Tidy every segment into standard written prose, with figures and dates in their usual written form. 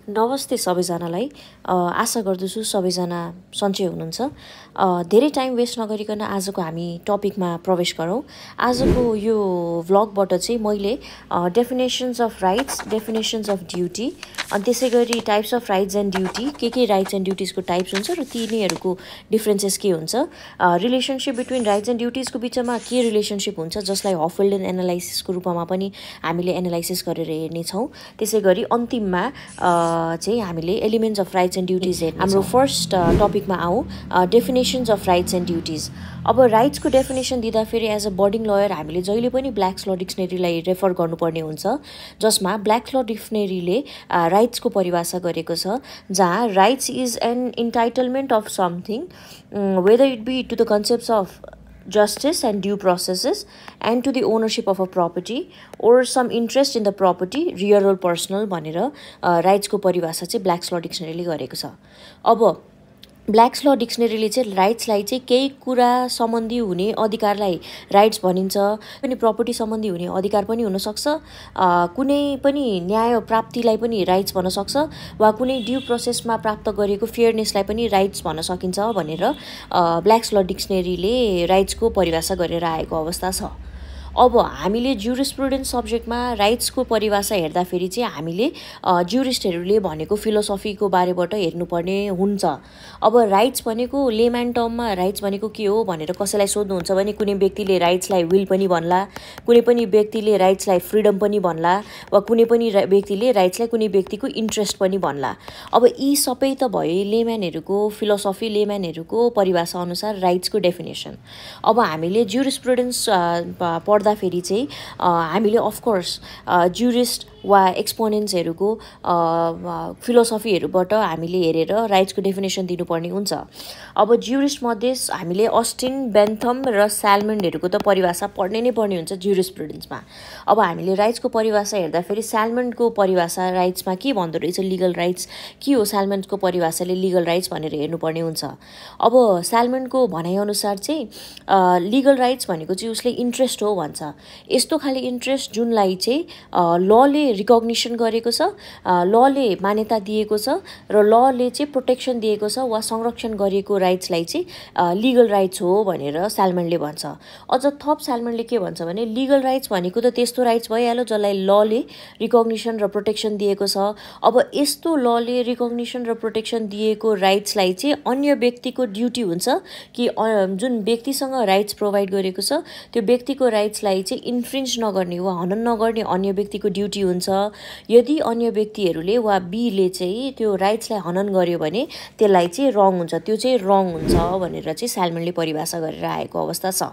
नमस्ते सबैजनालाई। आशा गर्दछु सबैजना सन्चै हुनुहुन्छ। धेरै टाइम वेस्ट नगरिकन आजको हामी टपिकमा प्रवेश गरौँ। आजको यो भ्लगबाट चाहिँ मैले definitions of rights, definitions of duty, अनि त्यसै गरी types of rights and duty, के राइट्स एन्ड ड्युटिजको टाइप्स हुन्छ र तिनीहरूको डिफ्रेन्सेस के हुन्छ, रिलेसनसिप बिट्विन राइट्स एन्ड ड्युटिजको बिचमा के रिलेसनसिप हुन्छ जसलाई हफिल्डेन एनालाइसिसको रूपमा पनि हामीले एनालाइसिस गरेर हेर्नेछौँ। त्यसै गरी अन्तिममा चाहिँ हामीले elements of rights and duties हेर्ने हाम्रो फर्स्ट टपिकमा आउँ, definitions of rights and duties. अब राइट्सको डेफिनेसन दिँदाखेरि एज अ बर्डिङ लयर हामीले जहिले पनि ब्ल्याक्स ल डिक्सनेरीलाई रेफर गर्नुपर्ने हुन्छ, जसमा ब्ल्याक्स ल डिक्सनेरीले राइट्सको परिभाषा गरेको छ, जहाँ rights is an entitlement of something whether it be to the concepts of justice and due processes and to the ownership of a property or some interest in the property real or personal भनेर राइट्सको परिभाषा चाहिँ ब्ल्याक्स ल डिक्सनेरीले गरेको छ। अब ब्ल्याक्स ल डिक्सनेरीले चाहिँ राइट्सलाई चाहिँ केही कुरा सम्बन्धी हुने अधिकारलाई राइट्स भनिन्छ, पनि प्रपर्टी सम्बन्धी हुने अधिकार पनि हुनसक्छ, कुनै पनि न्याय प्राप्तिलाई पनि राइट्स भन्न सक्छ, वा कुनै ड्यू प्रोसेसमा प्राप्त गरेको फेयरनेसलाई पनि राइट्स भन्न सकिन्छ भनेर ब्ल्याक्स ल डिक्सनेरीले राइट्सको परिभाषा गरेर आएको अवस्था छ। अब हामीले ज्युरिस्प्रुडेन्स सब्जेक्टमा राइट्सको परिभाषा हेर्दाखेरि चाहिँ हामीले ज्युरिस्टहरूले भनेको फिलोसफीको बारेबाट हेर्नुपर्ने हुन्छ। अब राइट्स भनेको लेम्यान टर्ममा राइट्स भनेको के हो भनेर कसैलाई सोध्नुहुन्छ भने कुनै व्यक्तिले राइट्सलाई विल पनि भन्ला, कुनै पनि व्यक्तिले राइट्सलाई फ्रिडम पनि भन्ला, वा कुनै पनि व्यक्तिले राइट्सलाई कुनै व्यक्तिको इन्ट्रेस्ट पनि भन्ला। अब यी सबै त भयो लेम्यानहरूको फिलोसफी, लेम्यानहरूको परिभाषा अनुसार राइट्सको डेफिनेसन। अब हामीले ज्युरिस्प्रुडेन्स पढ्दाखेरि चाहिँ हामीले अफकोर्स ज्युरिस्ट वा एक्सपोनेन्ट्सहरूको फिलोसफीहरूबाट हामीले हेरेर राइट्सको डेफिनेसन दिनुपर्ने हुन्छ। अब ज्युरिस्टमध्ये हामीले अस्टिन, बेन्थम र स्यालमन्डहरूको त परिभाषा पढ्नै नै पर्ने हुन्छ ज्युरिस्प्रुडेन्समा। अब हामीले राइट्सको परिभाषा हेर्दाखेरि स्यालमन्डको परिभाषा राइट्समा के भन्दो रहेछ, लिगल राइट्स के हो, स्यालमन्डको परिभाषाले लिगल राइट्स भनेर हेर्नुपर्ने हुन्छ। अब स्यालमन्डको भनाइअनुसार चाहिँ लिगल राइट्स भनेको चाहिँ उसले इन्ट्रेस्ट हो भन्छ, यस्तो खाले इन्ट्रेस्ट जुनलाई चाहिँ लले रिकग्निसन गरेको छ, लले मान्यता दिएको छ र लले चाहिँ प्रोटेक्सन दिएको छ वा संरक्षण गरिएको राइट्सलाई चाहिँ लिगल राइट्स हो भनेर स्यालमन्डले भन्छ। अझ थप स्यालमन्डले के भन्छ भने लिगल राइट्स भनेको त त्यस्तो राइट्स भइहाल्यो जसलाई लले रिकग्निसन र प्रोटेक्सन दिएको छ। अब यस्तो लले रिकग्निसन र प्रोटेक्सन दिएको राइट्सलाई चाहिँ अन्य व्यक्तिको ड्युटी हुन्छ कि जुन व्यक्तिसँग राइट्स प्रोभाइड गरेको छ त्यो व्यक्तिको राइट्सलाई चाहिँ इन्फ्रिन्ज नगर्ने वा हनन नगर्ने अन्य व्यक्तिको ड्युटी हुन्छ। यदि अन्य व्यक्तिहरूले वा बीले चाहिँ त्यो राइट्सलाई हनन गर्यो भने त्यसलाई चाहिँ रङ हुन्छ, त्यो चाहिँ रङ हुन्छ भनेर चाहिँ स्यालमन्डले परिभाषा गरेर आएको अवस्था छ।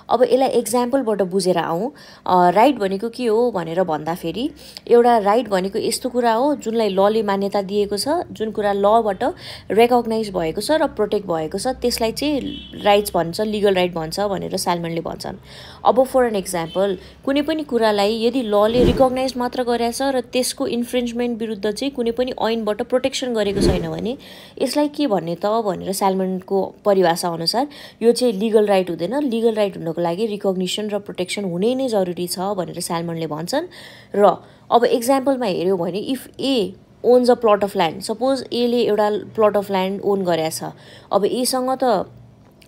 अब यसलाई एक्जाम्पलबाट बुझेर आउँ, राइट भनेको के हो भनेर भन्दाखेरि एउटा राइट भनेको यस्तो कुरा हो जुनलाई लले मान्यता दिएको छ, जुन कुरा लबाट रेकग्नाइज भएको छ र प्रोटेक्ट भएको छ, त्यसलाई चाहिँ राइट्स भन्छ, लिगल राइट भन्छ भनेर स्यालमन्डले भन्छन्। अब फर एन एक्जाम्पल, कुनै पनि कुरालाई यदि लले रिकग्नाइज मात्र गरेछ र त्यसको इन्फ्रिन्जमेन्ट विरुद्ध चाहिँ कुनै पनि ऐनबाट प्रोटेक्सन गरेको छैन भने यसलाई के भन्ने त भनेर स्यालमन्डको परिभाषा अनुसार यो चाहिँ लिगल राइट हुँदैन, लिगल राइट हुनको लागि रिकग्निसन र प्रोटेक्सन हुनै नै जरुरी छ भनेर स्यालमन्डले भन्छन्। र अब एक्जाम्पलमा हेऱ्यौँ भने if A owns a plot of land, suppose एले एउटा प्लट अफ ल्यान्ड ओन गरेछ, अब एसँग त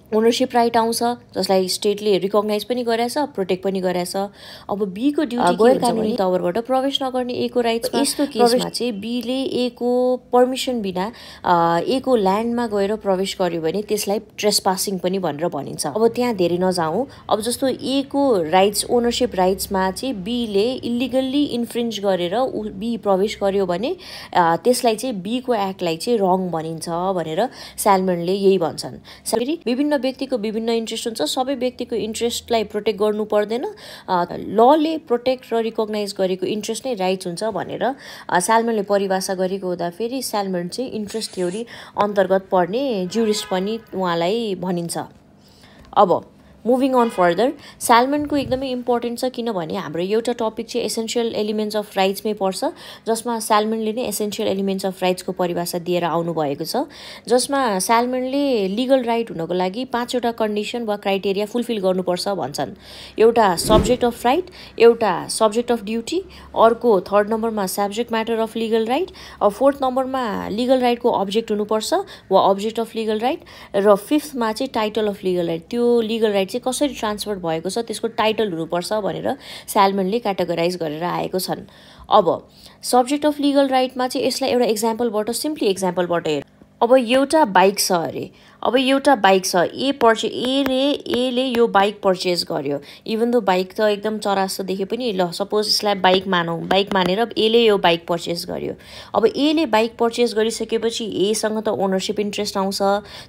ओनरसिप राइट आउँछ जसलाई स्टेटले रिकग्नाइज पनि गरेछ, प्रोटेक्ट पनि गरेछ। अब बीको ड्युटी गैर कानुनी तवरबाट प्रवेश नगर्ने एको राइट्समा, यस्तो केसमा चाहिँ बीले एको पर्मिसन बिना एको ल्यान्डमा गएर प्रवेश गर्यो भने त्यसलाई ट्रेसपासिङ पनि भनेर भनिन्छ। अब त्यहाँ धेरै नजाउँ, अब जस्तो एको राइट्स ओनरसिप राइट्समा चाहिँ बीले इलिगल्ली इन्फ्रिन्ज गरेर बी प्रवेश गर्यो भने त्यसलाई चाहिँ बीको एक्टलाई चाहिँ रङ भनिन्छ भनेर स्यालमन्डले यही भन्छन्। विभिन्न व्यक्तिको विभिन्न इन्ट्रेस्ट हुन्छ, सबै व्यक्तिको इन्ट्रेस्टलाई प्रोटेक्ट गर्नु पर्दैन, लले प्रोटेक्ट र रिकग्नाइज गरेको इन्ट्रेस्ट नै राइट्स हुन्छ भनेर स्यालमन्डले परिभाषा गरेको हुँदाखेरि स्यालमन्ड चाहिँ इन्ट्रेस्ट थ्योरी अन्तर्गत पर्ने ज्युरिस्ट पनि उहाँलाई भनिन्छ। अब मुभिङ अन फर्दर, साल्मनको एकदमै इम्पोर्टेन्ट छ किनभने हाम्रो एउटा टपिक चाहिँ एसेन्सियल एलिमेन्ट्स अफ राइट्समै पर्छ, जसमा साल्मनले नै एसेन्सियल एलिमेन्ट्स अफ राइट्सको परिभाषा दिएर आउनुभएको छ, जसमा साल्मनले लिगल राइट हुनको लागि 5 वटा कन्डिसन वा क्राइटेरिया फुलफिल गर्नुपर्छ भन्छन्। एउटा सब्जेक्ट अफ राइट, एउटा सब्जेक्ट अफ ड्युटी, अर्को थर्ड नम्बरमा subject matter of legal right, fourth नम्बरमा लिगल राइटको अब्जेक्ट हुनुपर्छ वा अब्जेक्ट अफ लिगल राइट, र फिफ्थमा चाहिँ टाइटल अफ लिगल राइट, त्यो लिगल राइट चाहिँ कसरी ट्रान्सफर भएको छ त्यसको टाइटल हुनुपर्छ भनेर साल्मनले क्याटेगोराइज गरेर आएको छन्। अब सब्जेक्ट अफ लिगल राइटमा चाहिँ यसलाई एउटा एक्जाम्पलबाट सिम्पली एक्जाम्पलबाट हेर। अब एउटा बाइक छ अरे, अब एउटा बाइक छ, एले यो बाइक पर्चेज गर्यो, इभन दो बाइक त एकदम चरास्तो देखे पनि ल सपोज यसलाई बाइक मानौँ, बाइक मानेर एले यो बाइक पर्चेज गर्यो। अब एले बाइक पर्चेज गरिसकेपछि एसँग त ओनरसिप इन्ट्रेस्ट आउँछ,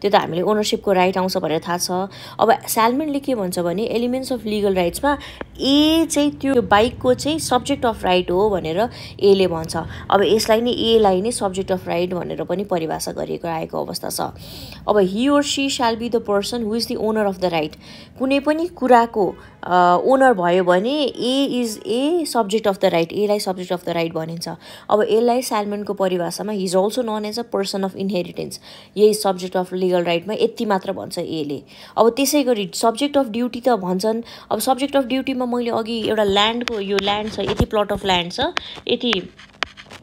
त्यो त हामीले ओनरसिपको राइट आउँछ भनेर थाहा छ। अब साल्मनले के भन्छ भने एलिमेन्ट्स अफ लिगल राइट्समा ए चाहिँ त्यो बाइकको चाहिँ सब्जेक्ट अफ राइट हो भनेर एले भन्छ। अब यसलाई नै एलाई नै सब्जेक्ट अफ राइट भनेर पनि परिभाषा गरिएको आएको अवस्था छ। अब he or she shall be the person who is the owner of the right, कुनै पनि कुराको ओनर भयो भने A is a subject of the right, एलाई सब्जेक्ट अफ द राइट भनिन्छ। अब यसलाई साल्मनको परिभाषामा he is also known as a person of inheritance, यही सब्जेक्ट अफ लिगल राइटमा यति मात्र भन्छ एले। अब त्यसै गरी सब्जेक्ट अफ ड्युटी त भन्छन्। अब सब्जेक्ट अफ ड्युटीमा मैले अघि एउटा ल्यान्डको, यो ल्यान्ड छ, यति प्लट अफ ल्यान्ड छ,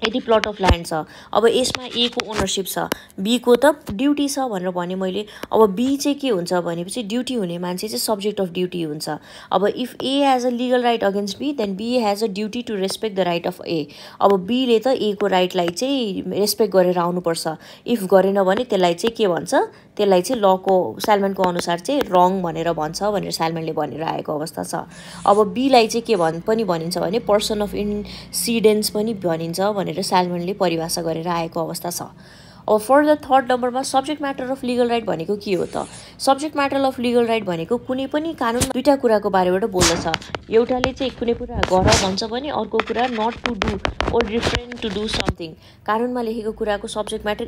यति प्लट अफ ल्यान्ड छ, अब यसमा ए को ओनरसिप छ, बी को त ड्युटी छ भनेर भने मैले। अब बी चाहिँ के हुन्छ भनेपछि ड्युटी हुने मान्छे चाहिँ सब्जेक्ट अफ ड्युटी हुन्छ। अब if A has a legal right against B then B has a duty to respect the right of A. अब बीले त ए को राइटलाई चाहिँ रेस्पेक्ट गरेर आउनुपर्छ, इफ गरेन भने त्यसलाई चाहिँ के भन्छ, त्यसलाई चाहिँ लको साल्मनको अनुसार चाहिँ रङ भनेर भन्छ भनेर साल्मनले भनेर आएको अवस्था छ। अब बीलाई चाहिँ के पनि भनिन्छ भने पर्सन अफ इन्सिडेन्स पनि भनिन्छ भनेर साल्मनले परिभाषा गरेर आएको अवस्था छ। अब फर्दर थर्ड नम्बरमा subject matter of legal right भनेको के हो त? Subject matter of legal right भनेको कुनै पनि कानुनमा दुईवटा कुराको बारेबाट बोल्दछ। एउटाले चाहिँ कुनै कुरा गर भन्छ भने अर्को कुरा not to do or refrain to do something. कानुनमा लेखेको कुराको सब्जेक्ट म्याटर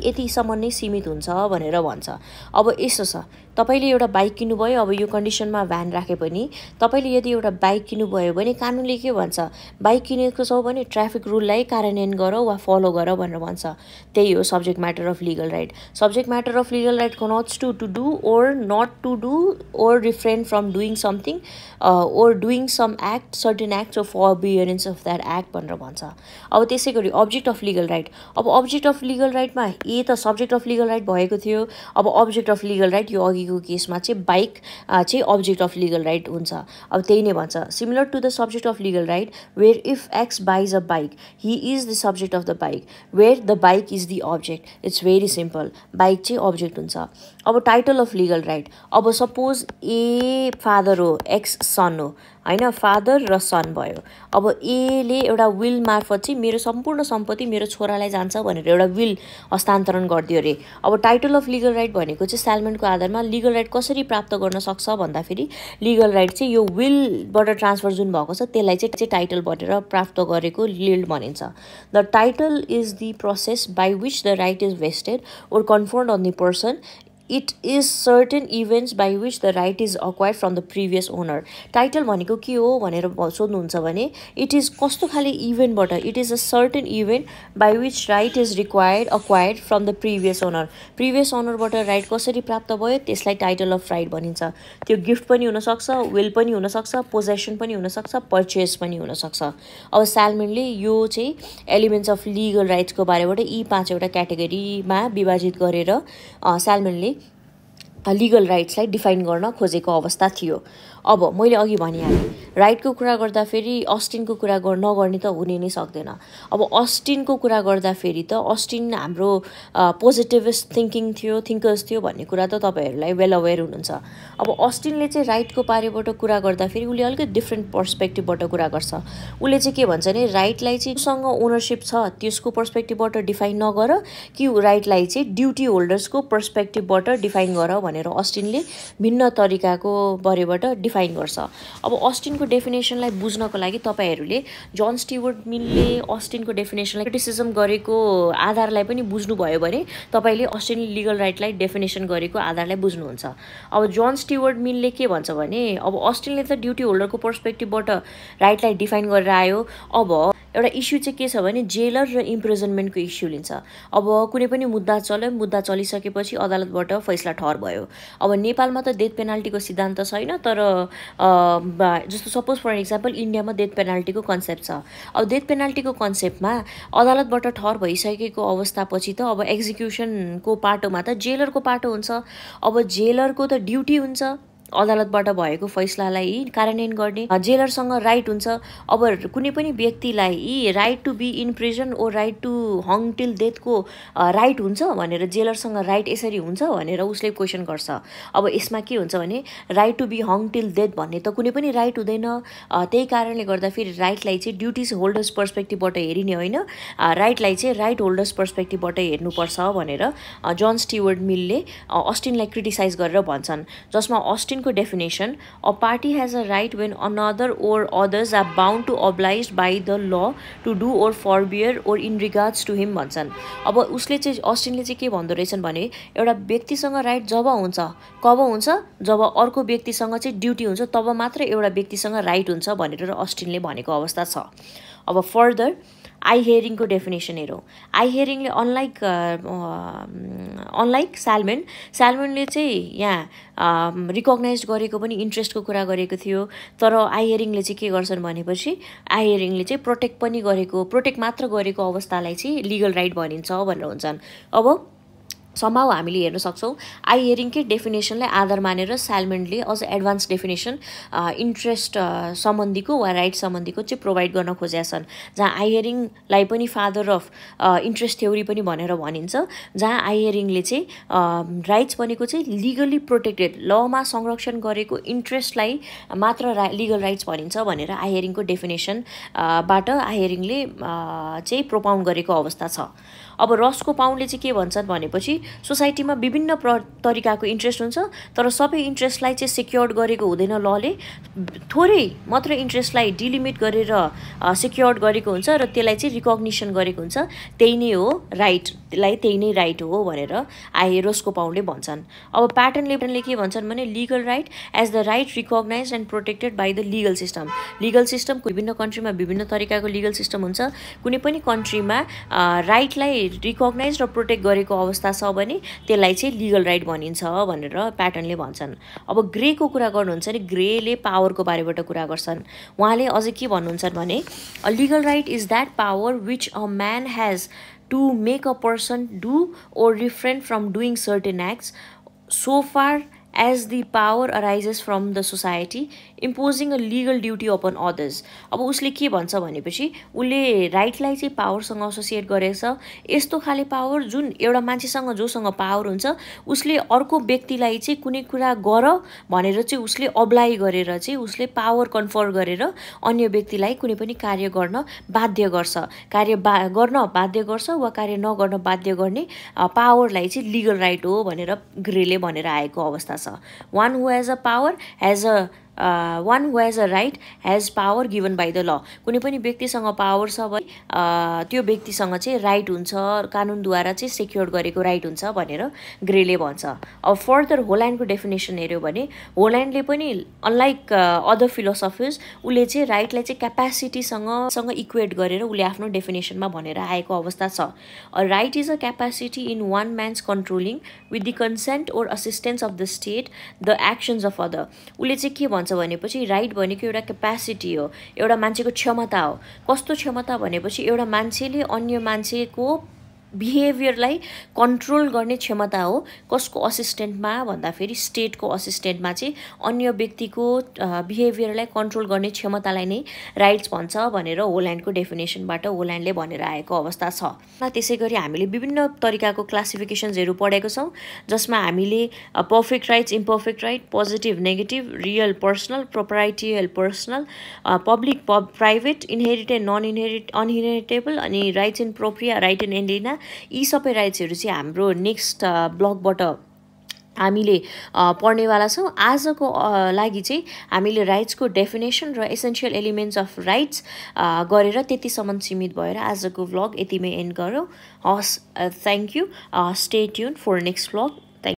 यतिसम्म नै सीमित हुन्छ भनेर भन्छ। अब यसो छ, तपाईँले एउटा बाइक किन्नुभयो, अब यो कन्डिसनमा भ्यान राखे पनि तपाईँले यदि एउटा बाइक किन्नुभयो भने कानुनले के भन्छ, बाइक किनेको छौ भने ट्राफिक रुललाई कार्यान्वयन गर वा फलो गर भनेर भन्छ। त्यही हो subject matter of legal right. Subject matter of legal right connotes to do or not to do or refrain from doing something or doing some act, certain act of forbearance of that act भनेर भन्छ। अब त्यसै गरी object of legal right, अब object of legal राइटमा ए त subject of legal right भएको थियो, अब अब्जेक्ट अफ लिगल राइट यो अघिको केसमा चाहिँ बाइक चाहिँ अब्जेक्ट अफ लिगल राइट हुन्छ। अब त्यही नै भन्छ, similar to the subject of legal right where if X buys a bike he is the subject of the bike where the bike is the object. It's very simple, bike चाहिँ object हुन्छ। अब title of legal right, अब suppose a father हो, X son हो होइन, father र सन भयो। अब एले एउटा विल मार्फत चाहिँ मेरो सम्पूर्ण सम्पत्ति मेरो छोरालाई जान्छ भनेर एउटा विल हस्तान्तरण गरिदियो अरे। अब टाइटल अफ लिगल राइट भनेको चाहिँ साल्मनको आधारमा लिगल राइट कसरी प्राप्त गर्न सक्छ भन्दाखेरि लिगल राइट चाहिँ यो विलबाट ट्रान्सफर जुन भएको छ त्यसलाई चाहिँ टाइटल भनेर प्राप्त गरेको लिल भनिन्छ। The title is the process by which the right is vested or conferred on the person. It is certain events by which the right is acquired from the previous owner. Title भनेको के हो भनेर सोध्नुहुन्छ भने it is कस्तो खाले इभेन्टबाट, it is a certain event by which right is acquired from the previous owner. Previous ओनरबाट राइट कसरी प्राप्त भयो त्यसलाई टाइटल अफ राइट भनिन्छ। त्यो गिफ्ट पनि हुनसक्छ, विल पनि हुनसक्छ, पोजेसन पनि हुनसक्छ, पर्चेस पनि हुनसक्छ। अब साल्मनले यो चाहिँ एलिमेन्ट्स अफ लिगल राइट्सको बारेबाट यी 5वटा क्याटेगोरीमा विभाजित गरेर साल्मनले लिगल राइट्सलाई डिफाइन गर्न खोजेको अवस्था थियो। अब मैले अघि भनिहालेँ राइटको कुरा गर्दाखेरि अस्टिनको कुरा नगर्ने त हुने नै सक्दैन। अब अस्टिनको कुरा गर्दाखेरि त अस्टिन हाम्रो पोजिटिभिस्ट थिङ्कर्स थियो भन्ने कुरा त तपाईँहरूलाई वेल अवेर हुनुहुन्छ। अब अस्टिनले चाहिँ राइटको बारेबाट कुरा गर्दाखेरि उसले अलिकति डिफ्रेन्ट पर्सपेक्टिभबाट कुरा गर्छ। उसले चाहिँ के भन्छ भने राइटलाई चाहिँ सँग ओनरसिप छ त्यसको पर्सपेक्टिभबाट डिफाइन नगर कि राइटलाई चाहिँ ड्युटी होल्डर्सको पर्सपेक्टिभबाट डिफाइन गर भनेर अस्टिनले भिन्न तरिकाको बारेबाट डिफाइन गर्छ। अब अस्टिनको अस्टिनको डेफिनेसनलाई बुझ्नको लागि तपाईहरुले जन स्टिवर्ट मिलले अस्टिनको डेफिनेसनलाई क्रिटिसिजम गरेको आधारलाई पनि बुझ्नुभयो भने तपाईले अस्टिनले लिगल राइटलाई डेफिनेसन गरेको आधारलाई बुझ्नुहुन्छ। अब जन स्टिवर्ट मिलले के भन्छ भने अब अस्टिनले त ड्युटी होल्डरको पर्सपेक्टिभबाट राइटलाई डिफाइन गरेर आयो। अब एउटा इस्यु चाहिँ के छ भने जेलर र इम्प्रिजनमेन्टको इस्यु लिन्छ। अब कुनै पनि मुद्दा चल्यो, मुद्दा चलिसकेपछि अदालतबाट फैसला ठहर भयो। अब नेपालमा त डेथ पेनाल्टीको सिद्धान्त छैन, तर जस्तो सपोज फर एक्जाम्पल इन्डियामा डेथ पेनाल्टीको कन्सेप्ट छ। अब डेथ पेनाल्टीको कन्सेप्टमा अदालतबाट ठहर भइसकेको अवस्थापछि त अब एक्जिक्युसनको पाटोमा त जेलरको पाटो हुन्छ। अब जेलरको त ड्युटी हुन्छ अदालतबाट भएको फैसलालाई कार्यान्वयन गर्ने, जेलरसँग राइट हुन्छ। अब कुनै पनि व्यक्तिलाई right to be in prison or right to hang till डेथको राइट हुन्छ भनेर जेलरसँग राइट यसरी हुन्छ भनेर उसले क्वेसन गर्छ। अब यसमा के हुन्छ भने right to be hang till death भन्ने त कुनै पनि राइट हुँदैन। त्यही कारणले गर्दा फेरि राइटलाई चाहिँ ड्युटिज होल्डर्स पर्सपेक्टिभबाट हेरिने होइन, राइटलाई चाहिँ राइट होल्डर्स पर्सपेक्टिभबाट हेर्नुपर्छ भनेर जन स्टिवर्ट मिलले अस्टिनलाई क्रिटिसाइज गरेर भन्छन्। जसमा Austin definition, a party has a right when another or others are bound to obliged by the law to do or forbear or in regards to him भन्छन्। अब उसले चाहिँ अस्टिनले चाहिँ के भन्दो रहेछन् भने एउटा व्यक्तिसँग राइट जब हुन्छ, कब हुन्छ, जब अर्को व्यक्तिसँग चाहिँ ड्युटी हुन्छ तब मात्र एउटा व्यक्तिसँग राइट हुन्छ भनेर अस्टिनले भनेको अवस्था छ। अब फर्दर आई हियरिङको डेफिनेसन हेरौँ। आई हियरिङले अनलाइक स्यालमेनले चाहिँ यहाँ रिकग्नाइज गरेको पनि इन्ट्रेस्टको कुरा गरेको थियो, तर आई हियरिङले चाहिँ के गर्छन् भनेपछि आई हियरिङले चाहिँ प्रोटेक्ट मात्र गरेको अवस्थालाई चाहिँ लिगल राइट भनिन्छ भनेर हुन्छन्। अब समाउ हामीले हेर्न सक्छौँ आई हियरिङकै डेफिनेसनलाई आधार मानेर स्यालमेनले अझ एडभान्स डेफिनेसन इन्ट्रेस्ट सम्बन्धीको वा राइट सम्बन्धीको चाहिँ प्रोभाइड गर्न खोजेका छन्, जहाँ आई हियरिङलाई पनि फादर अफ इन्ट्रेस्ट थ्योरी पनि भनेर भनिन्छ, जहाँ आई हियरिङले चाहिँ राइट्स भनेको चाहिँ लिगली प्रोटेक्टेड लमा संरक्षण गरेको इन्ट्रेस्टलाई मात्र लिगल राइट्स भनिन्छ भनेर आई हियरिङको डेफिनेसनबाट आई हियरिङले चाहिँ प्रोपाउन्ड गरेको अवस्था छ। अब रसको पाउन्डले चाहिँ के भन्छन् भनेपछि सोसाइटीमा विभिन्न तरिकाको इन्ट्रेस्ट हुन्छ, तर सबै इन्ट्रेस्टलाई चाहिँ सिक्योर्ड गरेको हुँदैन लले, थोरै मात्र इन्ट्रेस्टलाई डिलिमिट गरेर सिक्योर्ड गरेको हुन्छ र त्यसलाई चाहिँ रिकग्निसन गरेको हुन्छ, त्यही नै हो राइट, त्यसलाई त्यही नै राइट हो भनेर रसको पाउन्डले भन्छन्। अब प्याटर्नले के भन्छन् भने legal right as the right recognize and protected by the legal system. Legal सिस्टमको विभिन्न कन्ट्रीमा विभिन्न तरिकाको लिगल सिस्टम हुन्छ। कुनै पनि कन्ट्रीमा राइटलाई रिकग्नाइज र प्रोटेक्ट गरेको अवस्था छ भने त्यसलाई चाहिँ लिगल राइट भनिन्छ भनेर प्याटर्नले भन्छन्। अब ग्रेको कुरा गर्नुहुन्छ भने ग्रेले पावरको बारेबाट कुरा गर्छन्। उहाँले अझै के भन्नुहुन्छ भने a legal right is that power which a man has to make a person do or refrain from doing certain acts so far as the power arises from the society imposing a legal duty upon others। अब उसले के भन्छ भनेपछि उसले राइटलाई चाहिँ पावरसँग associate गरेको छ। यस्तो खाले पावर जुन एउटा मान्छेसँग जोसँग पावर हुन्छ उसले अर्को व्यक्तिलाई चाहिँ कुनै कुरा गर भनेर चाहिँ उसले अब्लाई गरेर चाहिँ उसले पावर कन्फर गरेर अन्य व्यक्तिलाई कुनै पनि कार्य गर्न बाध्य गर्छ, गर्न बाध्य गर्छ वा कार्य नगर्न बाध्य गर्ने पावरलाई चाहिँ लिगल राइट हो भनेर ग्रेले भनेर आएको अवस्था छ। One who has a power has a one who has a right has power given by the law। कुनै पनि व्यक्तिसँग पावर छ भने त्यो व्यक्तिसँग चाहिँ राइट हुन्छ, कानुनद्वारा चाहिँ सेक्योर्ड गरेको राइट हुन्छ भनेर ग्रेले भन्छ। अब फर्दर होल्यान्डको डेफिनेसन हेऱ्यो भने होल्यान्डले पनि अनलाइक अदर फिलोसफिज उसले चाहिँ राइटलाई चाहिँ क्यापेसिटीसँग इक्वेट गरेर उसले आफ्नो डेफिनेसनमा भनेर आएको अवस्था छ। A right is a capacity in one man's controlling with the consent or assistance of the state the actions of other. उसले चाहिँ के भन्छ भनेपछि राइट भनेको एउटा क्यापेसिटी हो, एउटा मान्छेको क्षमता हो। कस्तो क्षमता भनेपछि एउटा मान्छेले अन्य मान्छेको बिहेभियरलाई कन्ट्रोल गर्ने क्षमता हो। कसको असिस्टेन्टमा भन्दाखेरि स्टेटको असिस्टेन्टमा चाहिँ अन्य व्यक्तिको बिहेभियरलाई कन्ट्रोल गर्ने क्षमतालाई नै राइट्स भन्छ भनेर होल्यान्डको डेफिनेसनबाट होल्यान्डले भनेर आएको अवस्था छ। त्यसै गरी हामीले विभिन्न तरिकाको क्लासिफिकेसन्सहरू पढेको छौँ, जसमा हामीले perfect rights, imperfect right, positive negative, real personal, proprietary personal, public private, inherited non uninheritable अनि rights in propria, right in एन्डिना, यी सबै राइट्सहरू चाहिँ हाम्रो नेक्स्ट ब्लगबाट हामीले पढ्नेवाला छौँ। आजको लागि चाहिँ हामीले राइट्सको डेफिनेसन र एसेन्सियल एलिमेन्ट्स अफ राइट्स गरेर त्यतिसम्म सीमित भएर आजको भ्लग यतिमै एन्ड गरौँ। हस्, thank you. Stay tune for next vlog.